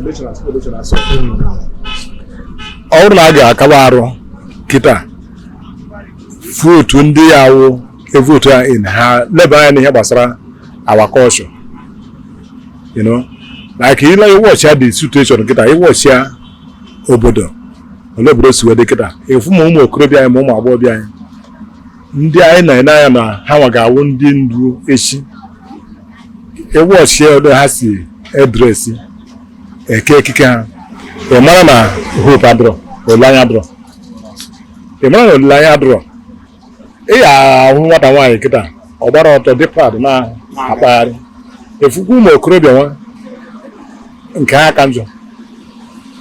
Election asọ. Ọ bụrụ na a ga-akaba arụ kịta, vote ndị ya awụ e-vote ha in, ha leba anya n'ihe gbasara our culture, like ile iwọchi ya, the situation kịta, iwọchi ya obodo ole obodo si wee dị kịta, efu ma ụmụ okorobịa anyị ma ụmụ agbọghọbịa anyị, ndị anyị na-ene anya na ha nwa ga-awụ ndị ndu echi, iwọchi ya ole ha si e-dress, eke ekike ha, ị mara na hope adịrọ, olileanya adịrọ. Ị mara na olileanya adịrọ. Ị ga-ahụ nwata nwaanyị kịta, ọ gbara ọtọ, dị proud na-akpagharị. Efukwa ụmụ okorobịa nwa nke ha ka njọ.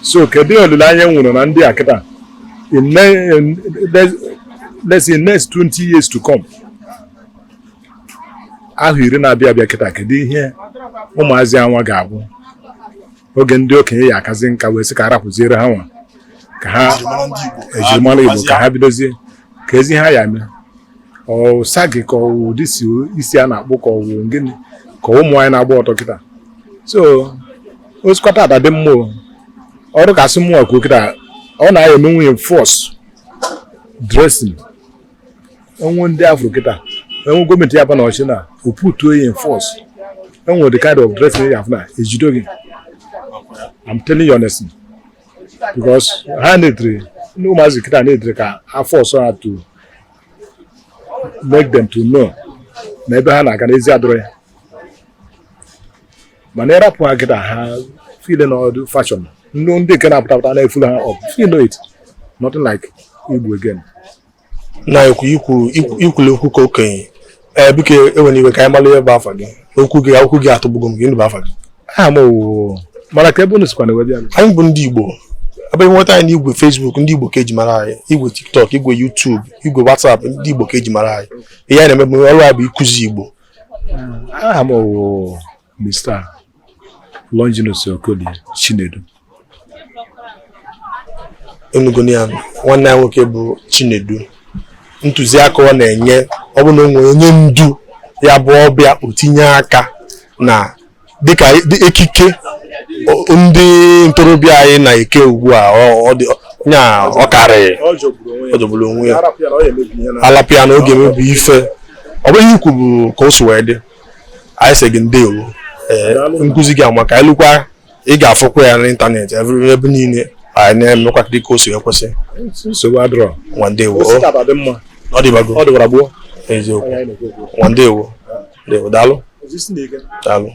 So kedu olileanya e nwere na ndị a kịta in let's say next 20 years to come, ahụ 10 na-abịa abịa kịta? Kedu ihe ụmụazị anwa ga-abụ oge ndị okenye ya akazi nka wee sị ka a rapụziere ha nwa ka ha ejirimara ndị Igbo, ejirimara Igbo, ka ha bidozie ka ezi ha ya eme? Ọ sagị ka ọ ụdị si isi a na-akpụ, ka ọ wụ gịnị, ka ụmụ anyị na-agba ọtọ kịta? So osikwa tata dị mma o. Ọrụ ka asị mụnwa kwuo kịta, ọ na-aya eme nwunye force dressing enwe ndị afro kịta, enwe gọọmenti ya ba na ọchị na oputuo ya in force, enwe the kind of dressing ya afụ na ejido gị. I'm telling you honestly, because ha na-edere ndị ụmụazị kịta na-edere ka afọ ọsọ ha to make them to know na ebe ha na-aga n'ezi adịrọ ya. Mana ịrapụ ha kịta, ha feel na ọdụ fashion ndị nke na-apụta apụta na-efulu ha up, you know it, nothing like Igbo again. Na ekwu ikwulu okwu ka okenye. Ee, biko, ewena iwe, ka anyị mara ihe bụ afa gị. Okwu gị atọgbugo m. Gịnị bụ afa gị? Aha m wụ, mana ka ebe unu sikwa na wee bịa? Anyị bụ ndị Igbo. Ebe nweta anyị n'igwe Facebook, ndị Igbo ka eji mara anyị, igwe TikTok, igwe YouTube, igwe WhatsApp, ndị Igbo ka eji mara anyị. Ihe anyị na-eme bụ ọrụ a bụ ịkụzi Igbo. Aha m wụ Mr. Longinus Okolie Chinedu. Enugoni ya, nwanne anyị nwoke bụ Chinedu. Ntụziaka ọ na-enye, ọ bụ na o nwere onye ndu ya bụ ọbịa, o tinye aka na dịka ekike ndị ntorobịa anyị na-eke ugbu a, ọ dị nya ọ karịrị, ọ jọgburu onwe ya. Alapịa na oge emebi ife. Ọ bụghị ikwu bụ ka o si wee dị. Anyị sị gị ndewo. Ee, nkụzi gị amaka. Anyị lụkwa, ị ga-afụkwa ya n'ịntanetị ebe niile. Anyị na-emekwa dị ka o si wee kwesị. Nsogbu adịrọ. Nwa, ndewo. Osikapa dị mma. Ọ dịbago. Ọ dịwara gboo. Eziokwu. Nwa, ndewo, ndewo, daalụ, daalụ.